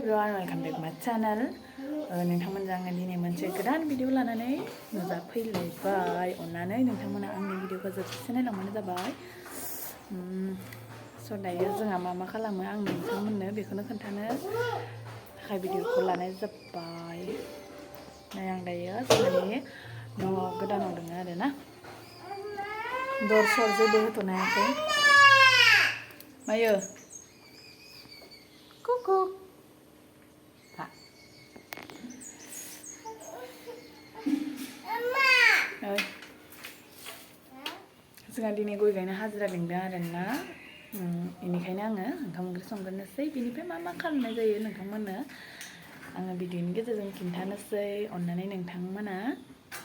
everyone, welcome back my channel. नोंथांमोनजों आङो दिनै मोनसे गोदान भिडिअ लानानै नुजाफैलायबाय। अन्नानै नोंथांमोना आंनि भिडिअखौ जोबजासे नायलांबानो जाबाय। स' दायो जोंहा मा खालामो आं नोंथांमोननो बेखौनो खोन्थानो थाखाय भिडिअखौ लानाय जाबाय। नै आं दायो जोंहानि न'आव गोदानाव दङ आरोना। दर सर जेबो होथ'नो हायाखै। मायो कुकु जोंहा दिनै गय गायनो हाजिरा लिंदों आरोना। बेनिखायनो आङो ओंखाम ओंख्रि संग्रोनोसै। बिनिफ्राय मा खालामनाय जायो नोंथांमोननो आङो भिडिअनि गेजेरजों खिन्थानोसै। अन्नानै नोंथांमोना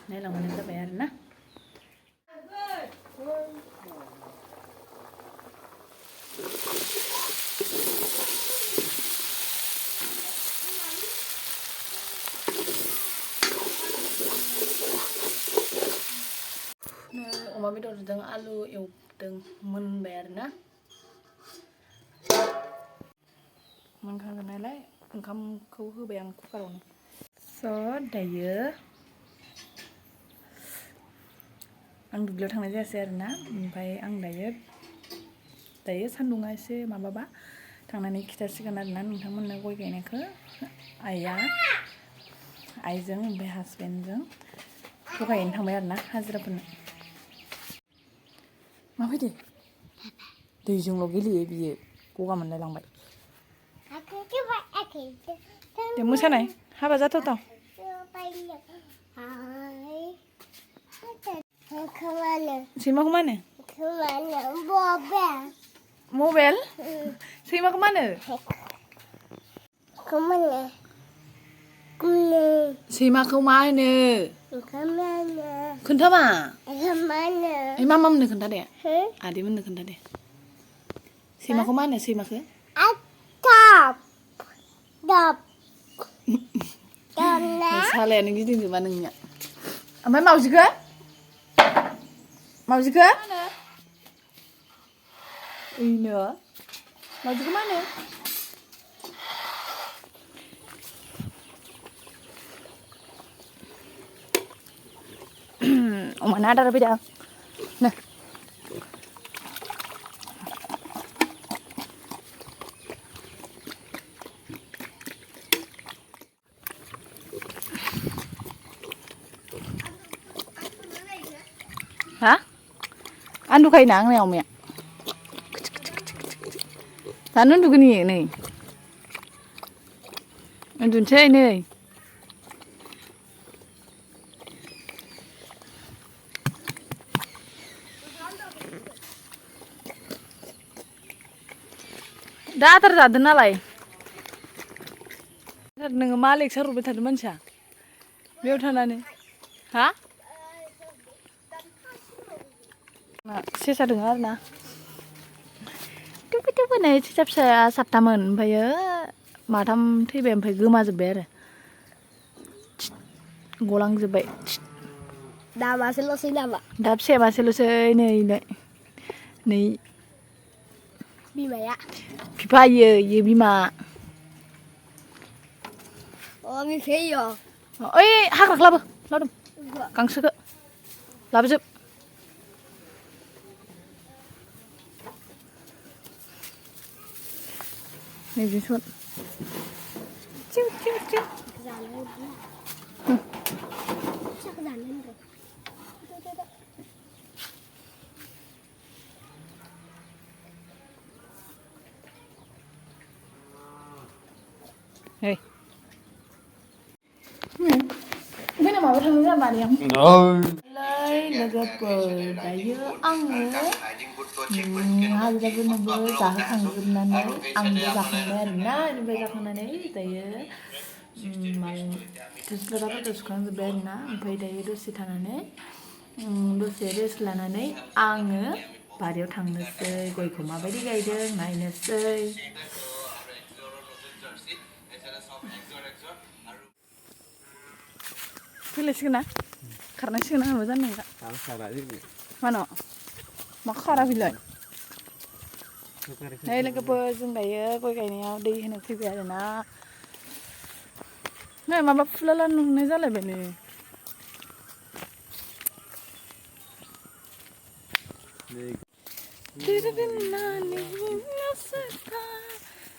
नायलांबानो जाबाय आरोना। अमा बेदरजों आलु एवदों, मोनबाय आरोना। मोनखांगोन नालाय ओंखामखौ होबाय आं कुकारावनो। स' दायो आं दुब्लियाव थांनाय जायासै आरोना। ओमफ्राय आं दायो सान्दुङा एसे माबाबा थांनानै खिथासिगोन आरोना नोंथांमोननो गय गायनायखौ। आइजों ओमफ्राय हासबेन्डजों गायनो थांबाय आरोना हाजिराफोरनो। माबायदि दैजोंल' गेलेयो बियो, गगा मोनलाय लांबाय। दे मोसानाय, हाबा जाथावथाव। सैमाखौ मा होनो? मबाइल? सैमाखौ मा होनो? सैमाखौ मा होनो? खोन्थामा। मा मोननो खोन्था दे। आदै मोननो खोन्था दे। सैमाखौ मा होनो? सैमाखौ सालायानो गिदिंजोबा नोंनिया। ओमफ्राय मावजिखौ इनो मावजिखौ मा होनो? अमानो आदार होफैदों आं। हा? आन्दुखायोना आंनिया अमाया। दानो उन्दुगोन इयो नै। उन्दुनोसै नै। दा आदार जादों नालाय। नोङो मा लेक्सार हरबाय थादों मानसिया बेयाव थानानै? हा? सेसा दङ आरोना। थुबोनाय सेसा फिसाया 7थामोन, ओमफ्रायो माथाम थैबाय, ओमफ्राय गोमाजोब्बाय आरो गलांजोब्बाय। दा मासेल'सै नामा? दा फिसाया मासेल'सै नै बिमाया बिफा इयो बिमा। बिफाया ओइ हाग्राखौ लाबोदों गांसोखौ लाबोजोब। नैजों सर माबा थांनो जाबा लोगोफोर दायो आङो हाजिराफोरनोबो जाहोखांजोबनानै आंबो जाखांबाय आरोना। बेनिफ्राय जाखांनानै दायो थोरसि-लथाफोरखौ सुखांजोब्बाय आरोना। ओमफ्राय दायो दसे थानानै दसे रेस्ट लानानै आङो बारियाव थांनोसै, गयखौ माबायदि गायदों नायनोसै। फैलायसिगोन ना? खारनांसिगोन आंबो जानो नंला। मानो? मा खारा बिलाय? नै लोगोफोर जों दायो गय गायनायाव दै होनो फैबाय आरोना। नै माबा फुलाला नुनाय जालायबाय नै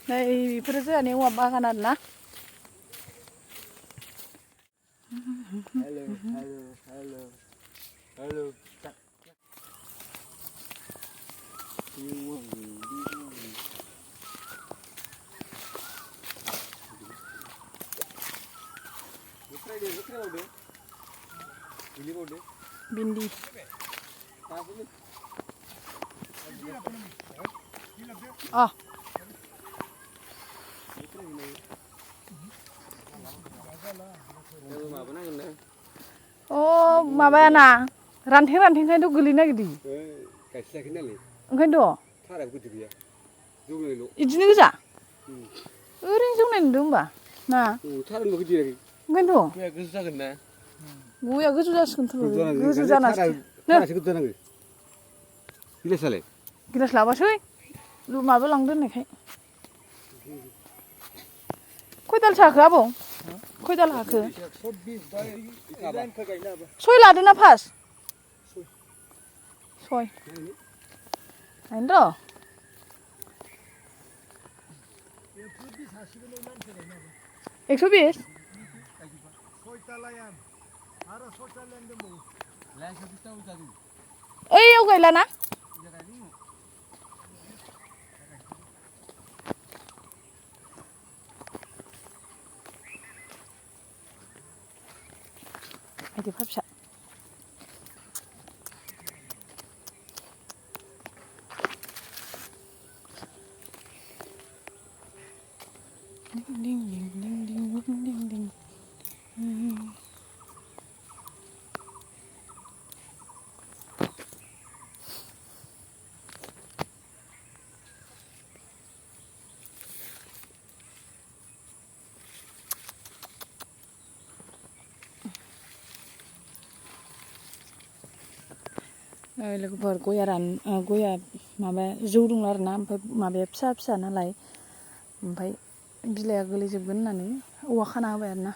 नै बेफोरो जोंहानि औवा बागान आरोना भिन्दी माबायाना रानथें गोलैनो नागिरदों ओंखायनोथ' इदिनो गोजा ओरैनो जौनाय नुदों होमबा ना ओंखायनोथ' गया गोजौ जासिगोनथ' गोजौ जानासो गिलास लाबासै माबा लांदो होननायखाय खयदालसो हाखो आबौ खयदाल हाखो सय लादोना फार्स्ट सय आयनोथ' 120 ओइयाव गायलाना आयदि फिसा लोगोफोर गया माबा जौ दं आरोना ओमफ्राय माबाया फिसा फिसा नालाय ओमफ्राय बिलाइया गोलैजोबगोन होननानै औवा खाना होबाय आरोना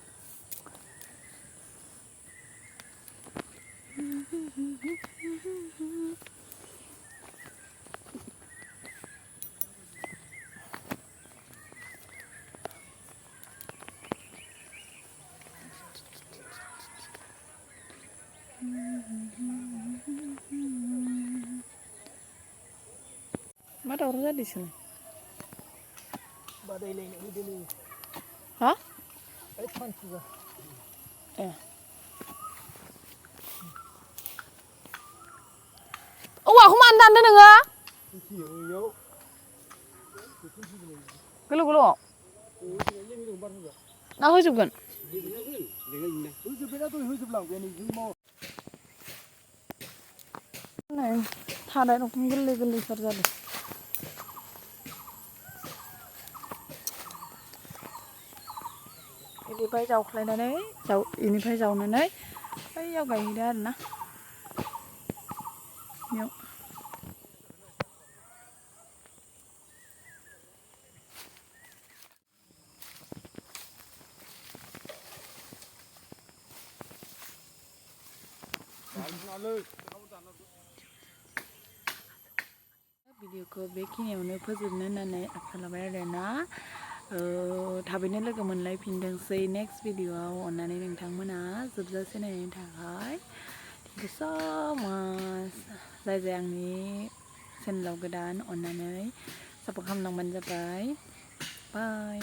मा दावराव जादोंसै हा ए औवाखौ मानो दानदो नोङो गोलाव गोलाव ना होजोबगोन नै थानाय रखम गोरलै गोरलैथार जादों बेनिफ्राय जावख्लायनानै बेनिफ्राय जावनानै बैयाव गायहैदो आरोना बेयाव भिडिअखौ बेखिनियावनो फोजोबनो होननानै आसा लाबाय आरोना थाबैनो लोगो मोनलायफिनथोंसै नेक्स्ट भिडिअआव अननानै नोंथांमोना जोबजासे नायनायनि थाखाय थेंक इउ स' माच जाय आंनि चेनेलाव गोदान अननानै सापर्ट खालामलांबानो जाबाय बाय